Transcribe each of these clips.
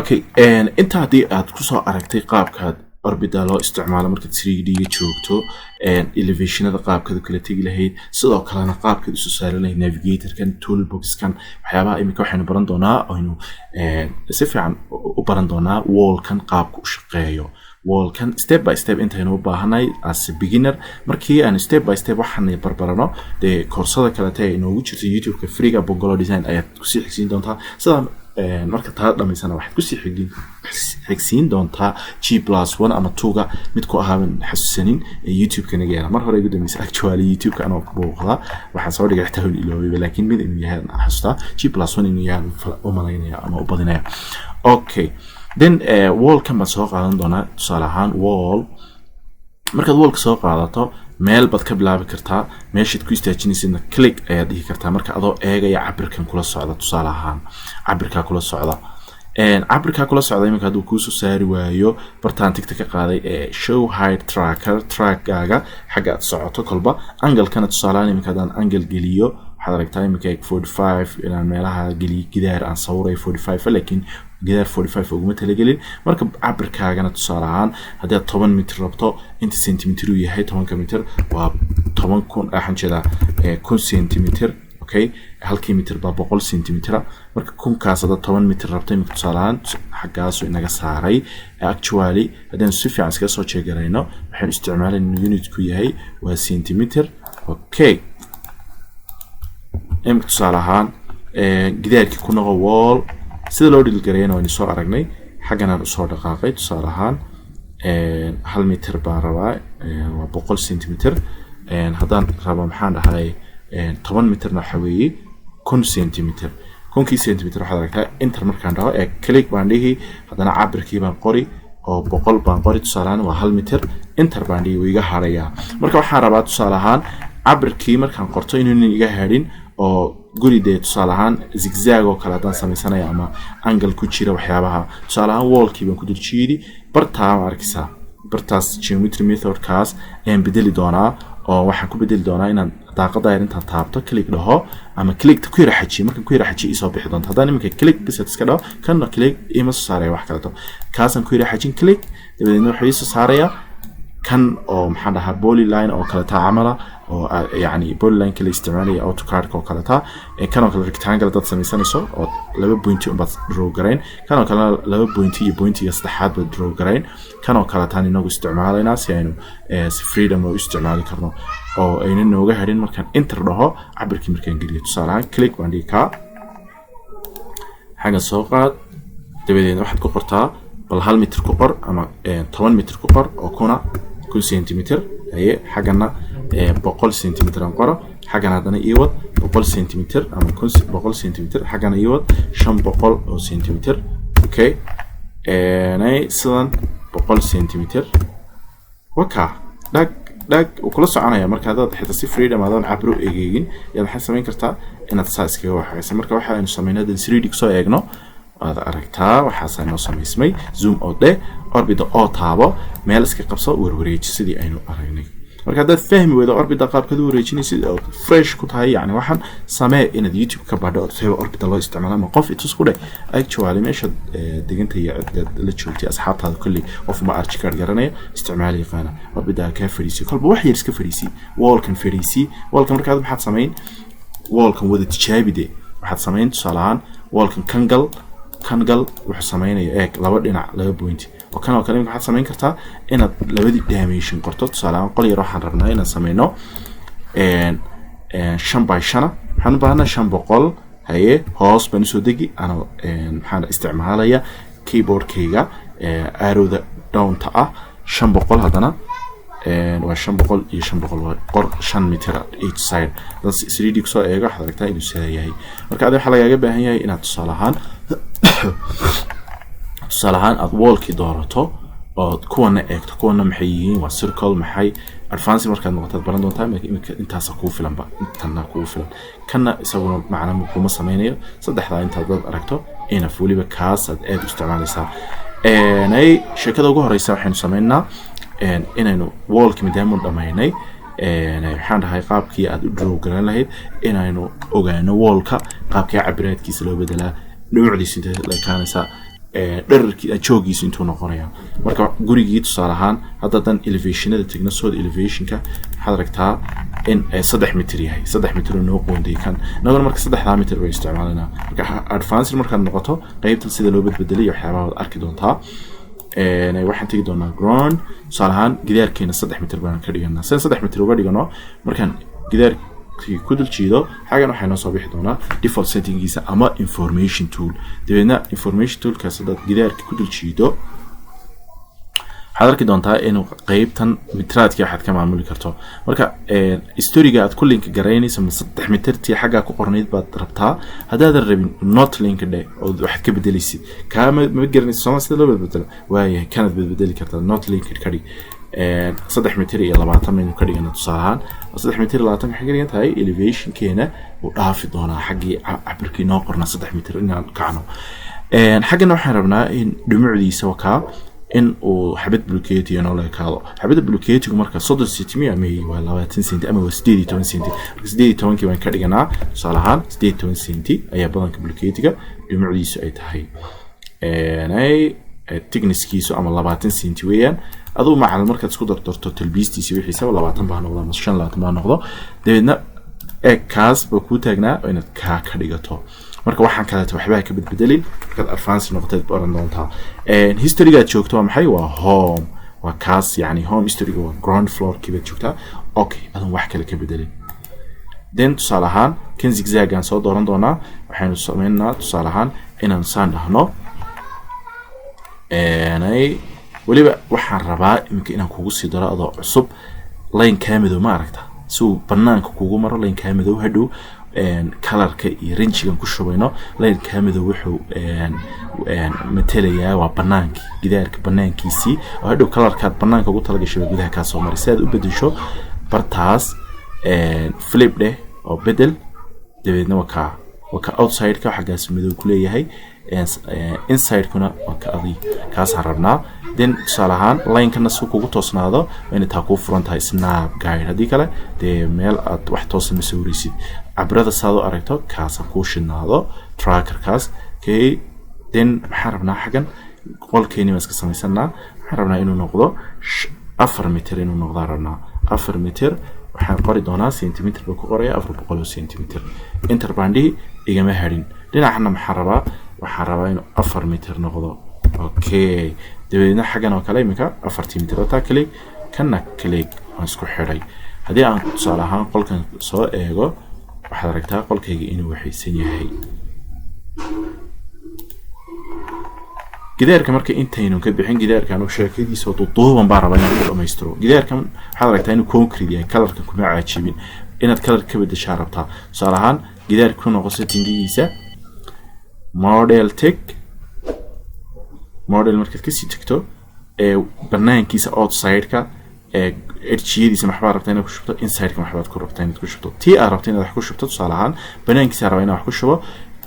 Okay, inta haddii aad kusoo aragtay qaabkaad orbida loo isticmaalo markaad 3D-ga joogto, elevationada qaabkaad u kala tegi lahayd, sidoo kalena qaabkaad isu saaran lahayd navigatorkan, toolboxkan, waxyaabaha imika waxaynu baran doonaa, aynu si fiican u baran doonaa wallkan qaabka u shaqeeyo. Wallkan step by step intaynu u baahanay as a beginner. Markii aan step by step waxaan barbarano, dee koorsada kalete ee inoogu jirta YouTube-ka freega Bungalow Design ayaad kusii xigsiin doontaa. Sidaa marka taa dhamaysana waxaad kusii xigsiin doontaa G+1 ama tuga mid ku ahaaban xasuusanin ee YouTube-ka naga yaala. Mar hore igu dambeysay actually YouTube-ka anoo buuqda waxaan soo dhigay, xitaa iloobay, laakiin mid inuu yahay aan xasuustaa, G+1 inuu yahay u malaynaya ama u badinaya. Okay, then wallkan baan soo qaadan doonaa. Tusaale ahaan wall, markaad wallka soo qaadato, meel baad ka bilaabi kartaa. Meeshaad ku istaajinaysidna click ayaad dhihi kartaa, marka adoo eegaya cabirkan kula socda. Tusaale ahaan cabirkaa kula socda, cabirkaa kula socda iminka hadduu kuusoo saari waayo, bartaan tigta ka qaaday ee show hide tracker, trackgaaga xagga aad socoto kolba anglekana. Tusaalehaan iminka haddaan angle geliyo, waxaad aragtaa iminka 45 inaan meelaha geliyo, gidaar aan sawirayo 45, laakiin gidaar 45 uguma talagelin. Marka cabirkaagana tusaale ahaan haddii aad 10 mitir rabto, inta centimeter uu yahay 10-ka mitir waa 10,000, waxaan jeedaa 1000 centimeter. Okay, halkii mitir baa 100 centimetera. Marka kunkaas haddaad 10 mitir rabto iminka tusaale ahaan, xaggaasu inaga saaray. Actually haddaynu si fiican iskaga soo jeegarayno, waxaynu isticmaalayna inuu unitku yahay waa centimeter. Okay, iminka tusaale ahaan gidaarkii ku noqo. Wall sida loo dhilgareeyana waynu soo aragnay. Xagganaan usoo dhaqaaqay. Tusaale ahaan 1 mitir baan rabaa, waa 100 centimeter. Haddaan rabo, maxaan dhahay, 10 mitirna waxa weeye 1000 centimeter. Kunkii centimeter waxaad aragtaa enter markaan dhaho ee click baan dhihi, haddana cabirkii baan qori oo 100 baan qori. Tusaale ahaan waa 1 mitir. Enter baan dhihi, wuu iga harayaa. Marka waxaan rabaa tusaale ahaan cabirkii markaan qorto inuunan iga hadhin oo guri dee tusaale ahaan zigzag oo kale haddaan samaysanaya ama angle ku jira waxyaabaha. Tusaale ahaan wallkii baan ku dul jiidi. Bartaa ma arkaysaa? Bartaas geometry methodkaas ayaan bedeli doonaa, oo waxaan ku bedeli doonaa inaan daaqada yar intaan taabto, click dhaho ama clickta ku yara xajiyo. Markaan ku yara xajiyo isoo bixi doonto. Haddaan iminka click bisad iska dhaho, kanna click ima soo saaraya wax kaleto. Kaasaan ku yara xajin click, dabadeedna wuxuu iisoo saarayaa kan oo, maxaan dhahaa, polyline oo kaleta camala, oo yacni polyline kala isticmaalaya AutoCAD oo kaleta. Kan oo kale rectangle dad samaysanayso oo laba pointi unbaad draw garayn. Kan oo kalena laba pointi iyo pointiga saddexaad baad draw garayn. Kan oo kaletaan inagu isticmaalaynaa si aynu si freedom oo isticmaali karno oo ayna nooga hadhin markaan enter dhaho cabirkii markaan geliyo. Tusaale ahaan click baan dhigi kaa, xagga soo qaad, dabadeedna waxaad ku qortaa bal 1 mitir ku qor ama 10 mitir ku qor oo kuna 1000 centimeter. Haye, xaggana 100 centimeter aan qoro. Xaggan haddana ii wad 100 centimeter ama kun 100 centimeter. Xaggana ii wad 500 oo centimeter. Okay, sidan 100 centimeter waka dhag dhag uu kula soconaya. Marka haddaad xitaa si freedom adoon cabro egeegin ayaad maxay samayn kartaa inaad saa iskaga waxaysa. Marka waxa aynu samaynay haddaan 3D kusoo eegno, waad aragtaa waxaasaa noo samaysmay. Zoom oo dheh, orbida oo taabo, meel iska qabso, warwareeji sidii aynu aragnay. Marka haddaad fahmi weydo orbida qaabkaad u wareejinaysid oo fresh ku tahay, yani waxaan samee inaad YouTube ka badho sida orbida loo isticmaalo, ama qof itus ku dheh. Actually meeshaad deganta iyo cidaad la joogtay, asxaabtaada, kolley qof ma ArchiCAD garanaya, isticmaal yaqaana orbida kaa fadhiisiy. Kolba wax yar iska fadhiisi, wallkan fadhiisi. Wallkan markaad maxaad samayn? Wallkan wada tijaabi de. Waxaad samayn tusaale ahaan wallkan kan gal, kan gal, wuxuu samaynaya eeg laba dhinac, laba point oo kan oo kale. Imika waxaad samayn kartaa inaad labadii dimension qorto. Tusaale ahaan qol yar waxaan rabnaa inaan sameyno 5 by 5-na, waxaan u baahanaa 500. Haye, hoos baan usoo degi anoo maxaan isticmaalaya keyboardkayga arrowda downta ah. 500 haddana waa 500 iyo 500, waa qor 5 mitir each side. Haddaan 3D kusoo eego, waxaad aragtaa inuu sidaa yahay. Marka adi waxaa lagaaga baahan yahay inaad tusaale ahaan aad wallkii doorato ood kuwana eegto. Kuwana maxay yihiin? Waa circle. Maxay advance markaad noqotaad baran doontaa. Imika intaasa kuu filanba, intana kuu filan. Kanna isaguna macna kuma sameynayo. Saddexdaa intaad dad aragto enough. Weliba kaas aad aad u isticmaalaysaa. Ay sheekada ugu horeysa waxaynu sameynaa inaynu wallki maadaama dhamaynay, maxaan dhahay, qaabkii aad u draw garan lahayd, inaynu ogaano wallka qaabkii cabiraadkiisa loo bedelaa, dhumucdiisa intee la ekaanaysaa. Dherarkii joogiisu intuu noqonaya. Marka gurigii, tusaale ahaan, hadda elevationada tegno, south elevationka waxaad aragtaa in 3 mitir yahay, 3 mitir oo noo qoondiyay kan inaguna. Marka 3-daa mitir bay isticmaalanaa. Marka advanced markaad noqoto, qeybtan sida loo bedbedelay iyo waxyaabaha waad arki doontaa. Waxaan tegi doonaa ground. Tusaale ahaan, gidaarkeena 3 mitir baan ka dhiganaa. Sidaan 3 mitir uga dhigano, markaan gidaarkii ku dul jiido xagan, waxaa noo soo bixi doonaa default settingiisa ama information tool. Dabeedna information toolkaas haddaad gidaarka ku dul jiido, waxaad arki doontaa inuu qeybtan mitraadkii waxaad ka maamuli karto. Marka storyga aad ku link garaynayso ma 3 mitirtii xaggaa ku qornayd baad rabtaa? Haddaadan rabin, not link dhe oo waxaad ka bedelaysid kaa ma garanaysid sooma sida loo bedbedelo. Waayahay, kanaad bedbedeli kartaa. Not link ka dhig. 3 mitir iyo 20 baynu ka dhigana tusaale ahaan. 3 mitir iyo 20 waxay ka dhigan tahay elevationkeena uu dhaafi doonaa xaggii cabirkii noo qorna, 3 mitir inaan kacno. Xaggana waxaan rabnaa in dhumucdiisa wakaa in uu xabad bulkeeti noo ekaado. Xabadda bulkeetigu marka 30 centi ama waa 20 centi ama waa 18 centi. Marka 18-kii baan ka dhiganaa. Tusaale ahaan, 18 centi ayaa badanka bulkeetiga dhumucdiisu ay tahay, thicknesskiisu ama 20 centi weeyaan. Aduu macal markaad isku dardarto talbiistiisa wixiisaba 20 baa noqdo ama 25 baa noqdo. Dabeedna eeg, kaas baa kuu taagnaa oo inaad kaa ka dhigato. Marka waxaan kaleeto waxbaa ka bedbedelin. Markaad advance noqoteed baran doontaa. Historygaad joogto waa maxay? Waa home, waa kaas. Yani home historyga waa ground floorkii baad joogtaa. Okay, adoon wax kale ka bedelin, then tusaale ahaan kan zigzagaan soo dooran doonaa. Waxaynu sameynaa, tusaale ahaan, inaan saan dhahno. Weliba waxaan rabaa iminka inaan kugu sii daro adoo cusub line kaa madow. Ma aragta si uu banaanka kugu maro line kaa madow? Hadhow colorka iyo ranjigan ku shubayno, line kaa madow wuxuu matelayaa waa banaankii, gidaarka banaankiisii, oo hadhow colorkaad banaanka ugu talagashay baa gudaha kaa soo maray. Si aad u bedesho, bartaas flip dheh oo bedel. Dabeedna waa ka outside-ka xaggaas madow ku leeyahay, inside-kuna waa ka adig kaasaan rabnaa. Then tusaale ahaan, line-kana si kugu toosnaado waa inay taa kuu furan tahay snap guide. Haddii kale dee meel aad wax toosan ma sawiraysid. Cabrada saad u aragto kaasa kuu shidnaado trackerkaas. Okay, then maxaan rabnaa? Xaggan qolkeeni baan iska samaysanaa. Waxaan rabnaa inuu noqdo 4 mitir, inuu noqdaan rabnaa 4 mitir. Waxaan qori doonaa centimeter baa ku qoraya, 400 centimeter. Enter baan dhihi, igama hadhin. Dhinacana maxaan rabaa? Waxaan rabaa inuu 4 mitir noqdo. Okay, dabeedna xaggan oo kale iminka 4-tii mitir wataa. Click, kana click, waan isku xidhay. Haddii aan tusaale ahaan qolkan soo eego, waxaad aragtaa qolkayga inuu waxaysan yahay gidaarka. Marka intaynu ka bixin gidaarkan, sheekadiisa duduuban baa rabaa inaan ku dhamaystiro. Gidaarkan waxaad aragtaa inuu concrete yahay. Colorka kuma caajibin, inaad color ka bedeshaa rabtaa. Tusaale ahaan, gidaarka ku noqo settingigiisa, model tag. Model markaad kasii tagto, ee banaankiisa, outside-ka, ee edgeyadiisa maxbaad rabtaa inaad ku shubto? Inside-ka maxbaad ku rabtaa inaad ku shubto? Tii aad rabto inaad wax ku shubto, tusaale ahaan banaankiisa rabaa inaad wax ku shubo,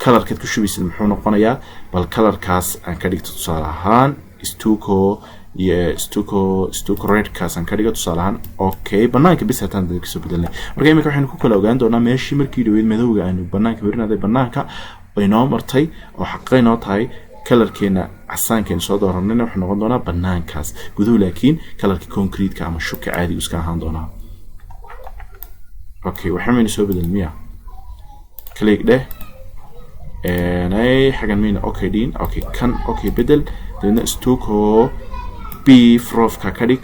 colorkaad ku shubaysid muxuu noqonayaa? Bal colorkaas aan ka dhigto, tusaale ahaan, stucco iyo stucco redkaas aan ka dhigo, tusaale ahaan. Okay, banaanka bis hataan dad kasoo bedelnay. Marka imika waxaynu ku kala ogaan doonaa meeshii markii dhaweyd madowga aanu banaanka marinaday, banaanka inoo martay oo xaqa inoo tahay. Colorkeena casaankeena soo dooranayna wuxuu noqon doonaa banaankaas guduhu, laakiin colorka concrete-ka ama shubka caadigu iska ahaan doonaa. Okay, waxa maynu soo bedel miya? Click dheh xagan mayna. Okay, dhiin. Okay, kan okay bedel. Dabeedna stucco beef roofka ka dhig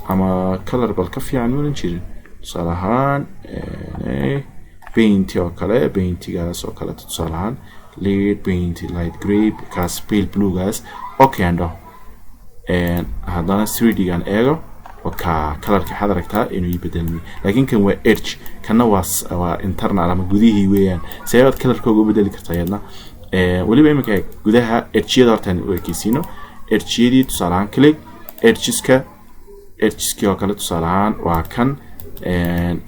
ama color bal ka fiican muunan jirin? Tusaale ahaan, paint oo kale, paintigaas oo kale, tusaale ahaan lead paint light grey kaas, pale bluegaas. Okay, aan dhaho. Haddana 3D gaan eego, ka colorka waxaad aragtaa inuu ii bedelmay, laakiin kan waa edge, kanna waa internal ama gudihii weeyaan. See baad colorkooga u bedeli kartaa iyadna? Weliba iminka eeg gudaha edgeyada hortaan u ekeysiino. Edgeyadii, tusaale ahaan, click edgeska, edgeskii oo kale, tusaale ahaan waa kan.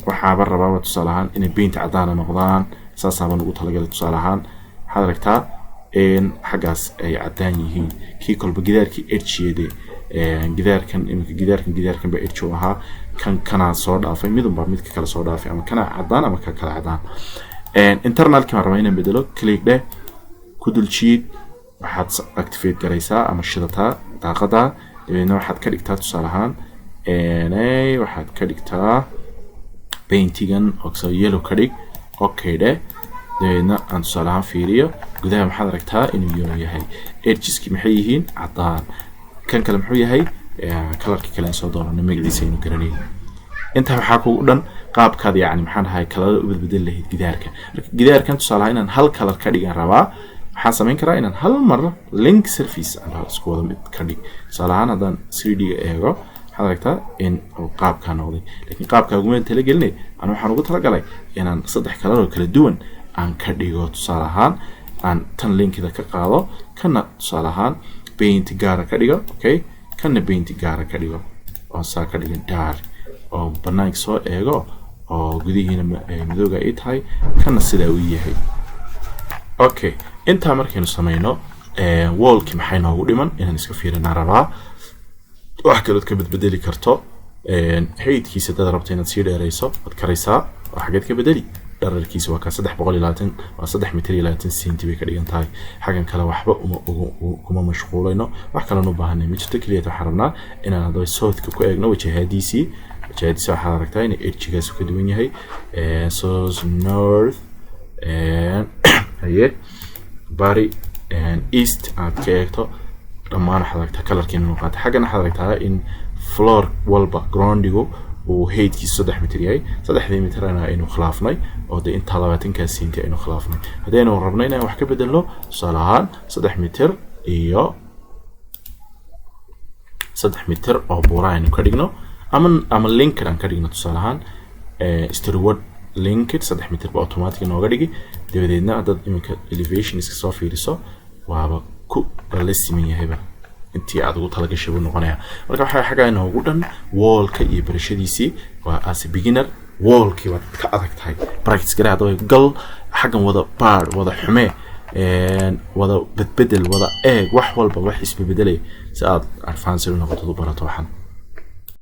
Waxaaba rabaaba, tusaale ahaan, inay paint cadaana noqdaan. Saasaaba lagu talagalay. Tusaale ahaan, waxaad aragtaa in xaggaas ay caddaan yihiin kii kolba gidaarkii edgeyeede. Gidaarkan iminka, gidaarkan ba edge u ahaa. Kan kanaa soo dhaafay, midunbaa midka kale soo dhaafay, ama kana caddaan ama ka kale caddaan. Internalkii baan rabaa inaan bedelo. Click dheh, ku dul jiid. Waxaad activate garaysaa ama shidataa daaqada. Dabeedna waxaad ka dhigtaa, tusaale ahaan, waxaad ka dhigtaa paintigan oo yellow ka dhig. Okay dheh. Dabeedna aan tusaale ahaan fiiriyo gudaha. Maxaad aragtaa? Inuu yellow yahay. Edgeski maxay yihiin? Cadaan. Kan kale muxuu yahay? Colorkii kale aan soo dooranay, magaciisa aynu garanayn. Intaa waxaa kugu dhan qaabkaad, yacni, maxaan dhahay, colorada u badbedeli lahayd gidaarka. Marka gidaarkan, tusaale ahaan, inaan hal color ka dhigan rabaa. Waxaan samayn karaa inaan hal mar link surface aan dhaho, isku wada mid ka dhig. Tusaale ahaan, haddaan 3D-ga eego, waxaad aragtaa in uu qaabkaa noqday, laakiin qaabkaa uguma talagelinay. Anu waxaan ugu talagalay inaan saddex color oo kala duwan aan ka dhigo. Tusaale ahaan, aan tan linkida ka qaado, kana tusaale ahaan paint gaara ka dhigo. Okay, kana paint gaara ka dhigo oo saa ka dhigo dark, oo banaanka soo eego oo gudihiina madowga ay tahay, kana sidaa uu yahay. Okay, intaa markaynu samayno, wallki maxay noogu dhiman inaan iska fiirinaa rabaa. Wax kalood ka bedbedeli karto, heightkiisa dad rabto inaad sii dheerayso, waad karaysaa. Oo xageed ka bedeli dherarkiisa? Waa kaa, 320, waa 3 mitir iyo 20 senti bay ka dhigan tahay. Xaggan kale waxba uma kuma mashquulayno, wax kalena u baahanay ma jirto. Keliya waxaan rabnaa inaan haddaba southka ku eegno wajahadiisii. Wajahadiisa waxaad aragtaa in edgegaas ka duwan yahay, south, north, haye, bari, east aad ka eegto. Dhammaan waxaad aragtaa colorkiina inuu qaatay. Xaggan waxaad aragtaa in floor walba groundigu uu heightkiisu 3 mitir yahay. 3dii mitirna aynu khilaafnay, oo dee intaa 20kaa senti aynu khilaafnay. Haddaynu rabno inaan wax ka bedelno, tusaale ahaan, 3 mitir iyo 3 mitir oo buura aynu ka dhigno, ama linked aan ka dhigno, tusaale ahaan storyboard linked, 3 mitir ba automatic nooga dhigi. Dabadeedna haddaad iminka elevation iska soo fiiriso, waaba ku la siman yahayba, intii aad ugu talagashay buu noqonayaa. Marka waxaa xaggaa inoogu dhan wallka iyo barashadiisii. Waa as a beginner, wallkii waad ka adag tahay. Practice garee. Haddaba gal xaggan, wada baar, wada xumee, wada bedbedel, wada eeg wax walba wax isbebedelay, si aad advance u noqoto, u barato waxan.